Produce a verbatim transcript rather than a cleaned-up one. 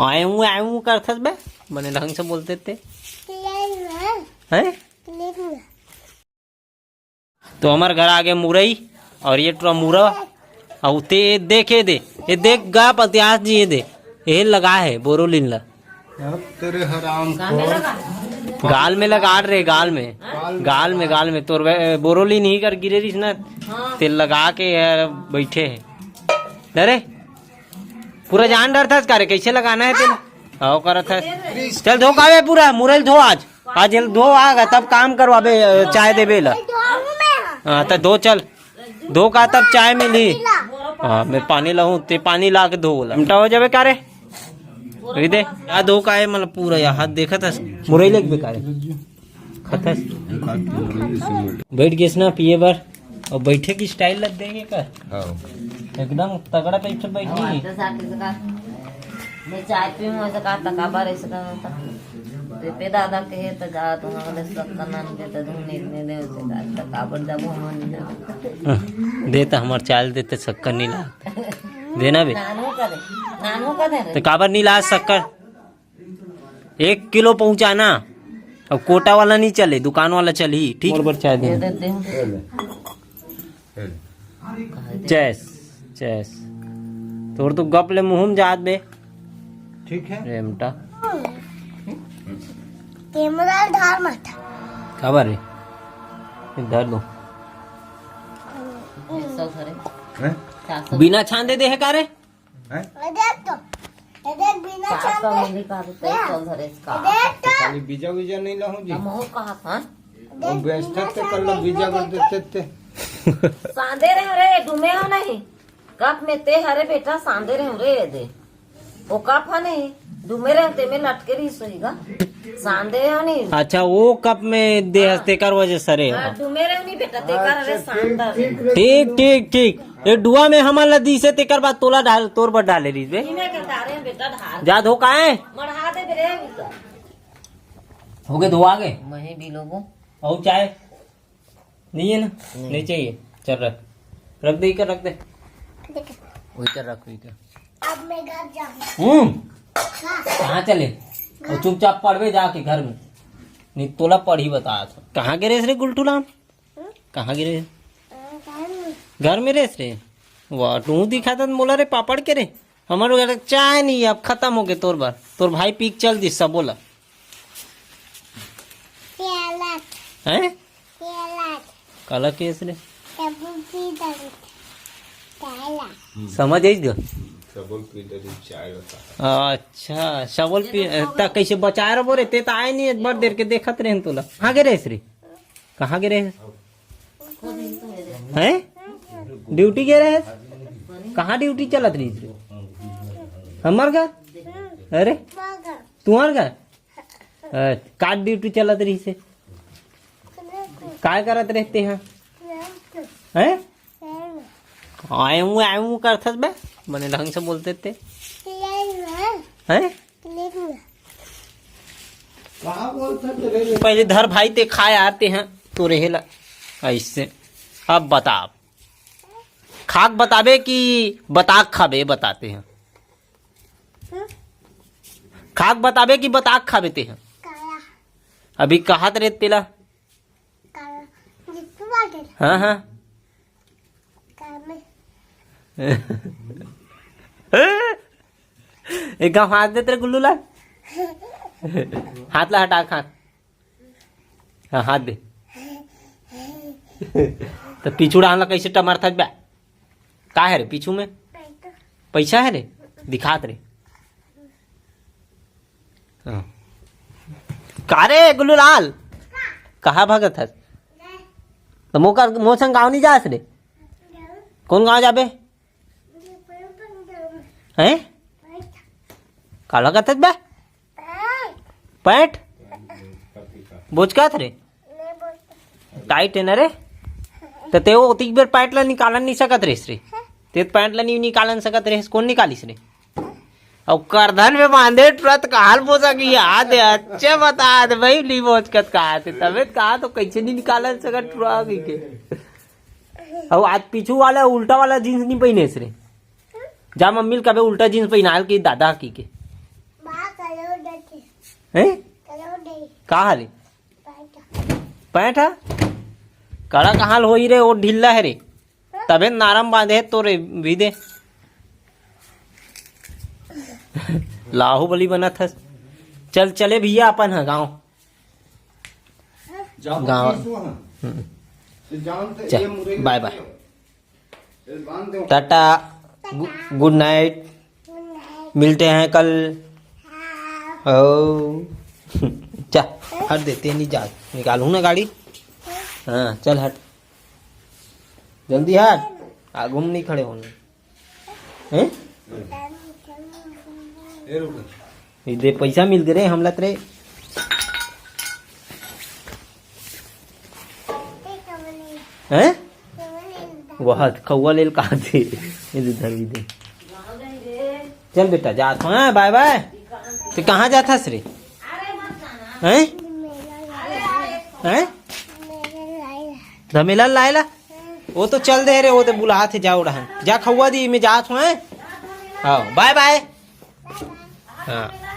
आए हूँ, आए हूँ करथस बे, बने ढंग से बोलते ते। हैं? तो हमर घर आगे मुरई और ये टुरा मुरा। अउ ते देखे दे, ये देख गा पतियास जी, ये दे, ये लगा है बोरोलिन ला। अब तेरे हराम खोर। गाल में लगा रे, गाल में। गाल में। गाल में, गाल में। तोर वे-, बोरोलिन ही कर गिरे रिस ना, तेल लगा के यार बैठे है। अरे, पूरा जान डरथस का रे, कैसे लगाना है तेल? आओ करत है। चल धो कावे पूरा, मुरई धो आज। आज एल धो आगा, तब काम करवाबे, चाय देबे ला। हाँ, तो धो चल। धो का तब चाय मिली। हाँ, मैं पानी लाऊं, ते पानी ला के धो बोला। उल्टा हो जाबे का रे? अभी दे, आ धो का है, मतलब पूरा या हाथ देखत हस। मुरई लेके बेकार है। खतस। बैठ गेस ना पिए बर। और बैठे की स्टाइल लग देंगे का? हाँ। एकदम तगड़ा टाइप से बैठी। तो साथ इसका, मैं चाय पीऊँ, ऐसा कहा, तकाबर ऐसा कहा था। ते पे दादा कहे तो जा, तुम अगले सब का नाम के तो धुन इतने दे, उसे कहा, तकाबर जब हम नहीं जाते। हाँ, दे तो हमार चाय दे तो शक्कर नहीं ला। देना बे। नानू का दे, नानू का दे रे। तो काबर नहीं ला शक्कर? एक किलो पहुंचाना। अब कोटा वाला नहीं चले, दुकान वाला चली, ठीक? मोर बर चाय दे। दे दे। चेस, चेस। तोर तो गप ले मुंह में जात बे। ठीक है। रेमटा। कैमरा धार मत। काबर रे? इधर दो। हैं? बिना छांदे दे है का रे? हैं? ये देख तो, ये देख बिना चार सौ छांदे। मिली का तो तेईस सौ धरे इसका। ये देख तो। खाली बीजा वीजा नहीं लाऊं जी। हम हो कहा था? ये देख वो बेचते बिना ते कर लो, छांदे बीजा इसको कर देख देते तो। ते। सांदे रहे रे, डूमे हो नहीं। कप में ते हरे बेटा सांदे रहे रे दे। वो कप है नहीं, डूमे रहे ते में लटके रही सोईगा। सांदे हो नहीं। अच्छा, वो कप में दे हस, तेकर वजह से रे। हाँ, डूमे रहे नहीं बेटा, तेकर रे सांदर। ठीक, ठीक, ठीक। ये डुआ में हमन ला दीसे, तेकर बाद तोला डाल, तोर बर डाले रहिस बे। इमे के डारे बेटा ढार। जा धो काए? मढ़ा दे बे रे, अभी तो। हो गए, धोआ गए? मही भी लोगों। और चाय? नहीं है ना? नहीं। नहीं चाहिए। चल रख। रख दे, इकर रख दे। देख। वही कर रख, वही कर। अब मैं घर जाऊँ। हम्म। हाँ। कहाँ चले? घर। और चुपचाप पढ़बे जाके घर में। नहीं तोला पढ़ी बता। कहाँ गिरे रे गुलटू राम? कहाँ गिरे? घर में रेस रे। वाह, तू दिखा दन मोला रे पापड़ के रे। हमर घर चाय नहीं, अब खत्म हो गए तोर बर। तोर भाई पी के चल दिस सबो ला। प्याला। हैं? प्याला। काला केस रे? तबु पी दन। प्याला। समझ आइस ग? सबो पी दन चाय बता। अच्छा, सबो पी, त कैसे बचाए रहो रे? ते त आए नहीं, एक बार देर के देखत रहे तोला। कहाँ गे रेस रे? कहाँ गे रहे? हैं? ड्यूटी गे रहे? कहाँ ड्यूटी चलत रहिस रे? हमर घर? अरे, तुम्हार घर? अच्छा, का ड्यूटी चलत रहिस हे? काय करत रहे ते हा? हैं? आए हूँ, आए हूँ करथस बे? बने ढंग से बोलते ते। हैं? का बोलत हस रे? पहले धर भाई ते खाए आते हैं तो रहेला ऐसे। अब बता, खाक बताबे कि बताक खाबे? बताते हैं। खाक बताबे कि बताक खाबे ते हैं? अभी कहात रे तेला। हाँ, हाँ। एक घाव हाथ दे तेरे गुल्लू ला। हाथ ला हटा, हाथ। हाँ, हाथ दे। तो पीछू डाहन ला कैसे टमरथस बे? का है रे पीछू में? पैसा है रे? दिखात रे। हाँ। का रे गुल्लू लाल? कहाँ भगत हस? तो मोर कर, मोर संग गाँव नहीं जास रे? कौन गाँव जाबे? हैं? काला कथस बे? पैंट? बोचकात रे? टाइट है ना रे? तो ते वो ओतिक बेर पैंट ला निकालन नहीं सकत रहिस रे। ते पैंट ला नहीं निकालन सकत रहिस, कौन निकालिस रे? अब करधन में बांधे टुरत काल बोसा की याद है, अच्छे बता दे भाई, नहीं बोचकत कहा थे, तबे कहा तो कैसे नहीं निकालन सकत टुरा की के। अब आज पीछू वाला उल्टा वाला जींस नहीं पहने रे। जा मम्मी ल कबे उल्टा जींस पहनाल के दादा की के। हैं? का हाल हे? पैंट हा? कड़ा कहाँ ल होही रे, वो ढिल्ला हे रे। तभे नारम बांधे हे तोरे भी दे। लाहू बली बनत हस। चल चले भैया अपन ह गाँव। गाँव। हम्म। चल, बाय बाय। टाटा, गु-, गुड नाइट, मिलते हैं कल। ओ, चा, हट दे, ते नहीं जा, निकालूँ ना गाड़ी। हाँ, चल हट, जल्दी हट, आगू में नहीं खड़े होना। हैं? ये दे, पैसा मिल गे रे हमला त रे। हैं? वह खउआ लेल कहा थे। ये दे, धर भी दे। चल बेटा, जात हूँ, हाँ, बाय बाय। तो कहाँ जात हस रे? हैं? हैं? धमेला लायला? वो तो चल दे रे, वो तो बुलात हे, जा उड़हन। जा खउआ दी, मैं जात हूँ, हैं? हाँ, बाय बाय। हाँ।